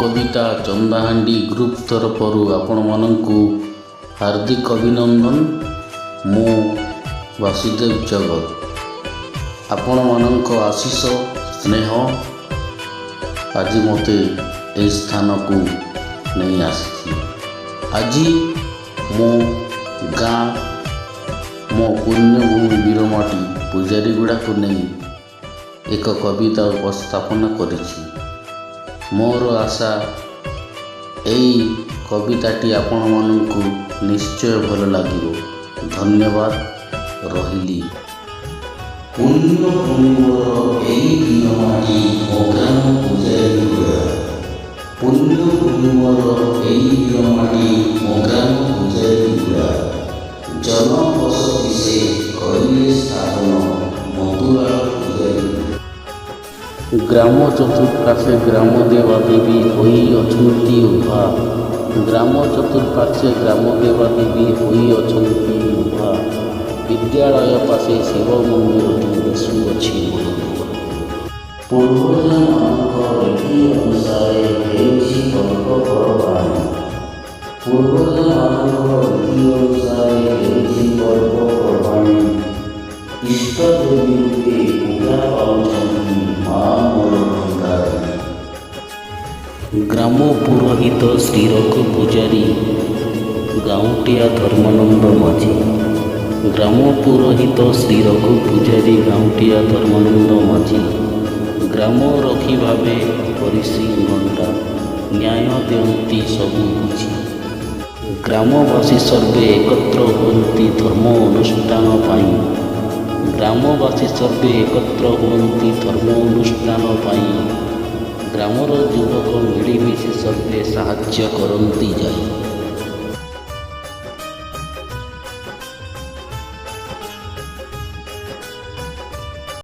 କବିତା Chandahandi group ତରଫରୁ ଆପଣମାନଙ୍କୁ ହାର୍ଦ୍ଦିକ ଅଭିନନ୍ଦନ। ମୁଁ ବାସୁଦେବ ଜଗତ। ଆପଣମାନଙ୍କ ଆଶିଷ, ସ୍ନେହ ଆଜି ମୋତେ ଏହି ସ୍ଥାନକୁ ନେଇ ଆସିଛି। ଆଜି ମୋ ଗାଁ, ମୋ ପୁଣ୍ୟଭୂମି ବୀରମାଟି ପୂଜାରୀଗୁଡ଼ାକୁ ନେଇ ଏକ କବିତା ଉପସ୍ଥାପନା କରିଛି। ମୋର ଆଶା, ଏଇ କବିତାଟି ଆପଣମାନଙ୍କୁ ନିଶ୍ଚୟ ଭଲ ଲାଗିବ। ଧନ୍ୟବାଦ, ରହିଲି। ପୁଣ୍ୟଭୂମି ମୋର ଏଇ ବୀରମାଟି, ମୋ ଗ୍ରାମ ପୂଜାରୀଗୁଡ଼ା। ପୁଣ୍ୟଭୂମି ମୋର ଏଇ ବୀରମାଟି, ମୋ ଗ୍ରାମ ପୂଜାରୀଗୁଡ଼ା। ଜନବସତି ସେ କରିଲେ ସ୍ଥାପନ ମଧୁଲାଳ ପୂଜାରୀ। ଗ୍ରାମ ଚତୁଃପାର୍ଶ୍ୱେ ଗ୍ରାମ ଦେବାଦେବୀ ହୋଇ ଅଛନ୍ତି ଉଭା। ଗ୍ରାମ ଚତୁଃପାର୍ଶ୍ୱେ ଗ୍ରାମ ଦେବାଦେବୀ ହୋଇ ଅଛନ୍ତି ଉଭା। ବିଦ୍ୟାଳୟ ପାଶେ ଶିବ ମନ୍ଦିରଟି ଦିଶୁଅଛି ମନୋଲୋଭା। ପୂର୍ବଜମାନଙ୍କ ରୀତି ଅନୁସାରେ ହେଉଛି ପର୍ବପର୍ବାଣି। ପୂର୍ବଜମାନଙ୍କ ରୀତି ଅନୁସାରେ ହେଉଛି ପର୍ବପର୍ବାଣି। ଇଷ୍ଟ ଦେବୀ ରୂପେ ପୂଜା ପାଉଛନ୍ତି ମା ମୋର ଭଣ୍ଡାରୁଣୀ। ଗ୍ରାମ ପୁରୋହିତ ଶ୍ରୀ ରଘୁ ପୂଜାରୀ, ଗାଉଁଟିଆ ଧର୍ମାନନ୍ଦ ମାଝୀ। ଗ୍ରାମ ପୁରୋହିତ ଶ୍ରୀ ରଘୁ ପୂଜାରୀ, ଗାଉଁଟିଆ ଧର୍ମାନନ୍ଦ ମାଝୀ। ଗ୍ରାମ ରକ୍ଷୀ ଭାବେ ହରିସିଂ ଗଣ୍ଡା ନ୍ୟାୟ ଦିଅନ୍ତି ସବୁ ବୁଝି। ଗ୍ରାମବାସୀ ସର୍ବେ ଏକତ୍ର ହୁଅନ୍ତି ଧର୍ମ ଅନୁଷ୍ଠାନ ପାଇଁ। ଗ୍ରାମବାସୀ ସର୍ବେ ଏକତ୍ର ହୁଅନ୍ତି ଧର୍ମ ଅନୁଷ୍ଠାନ ପାଇଁ। ଗ୍ରାମର ଯୁବକ ମିଳିମିଶି ସର୍ବେ ସାହାଯ୍ୟ କରନ୍ତି ଯାଇ।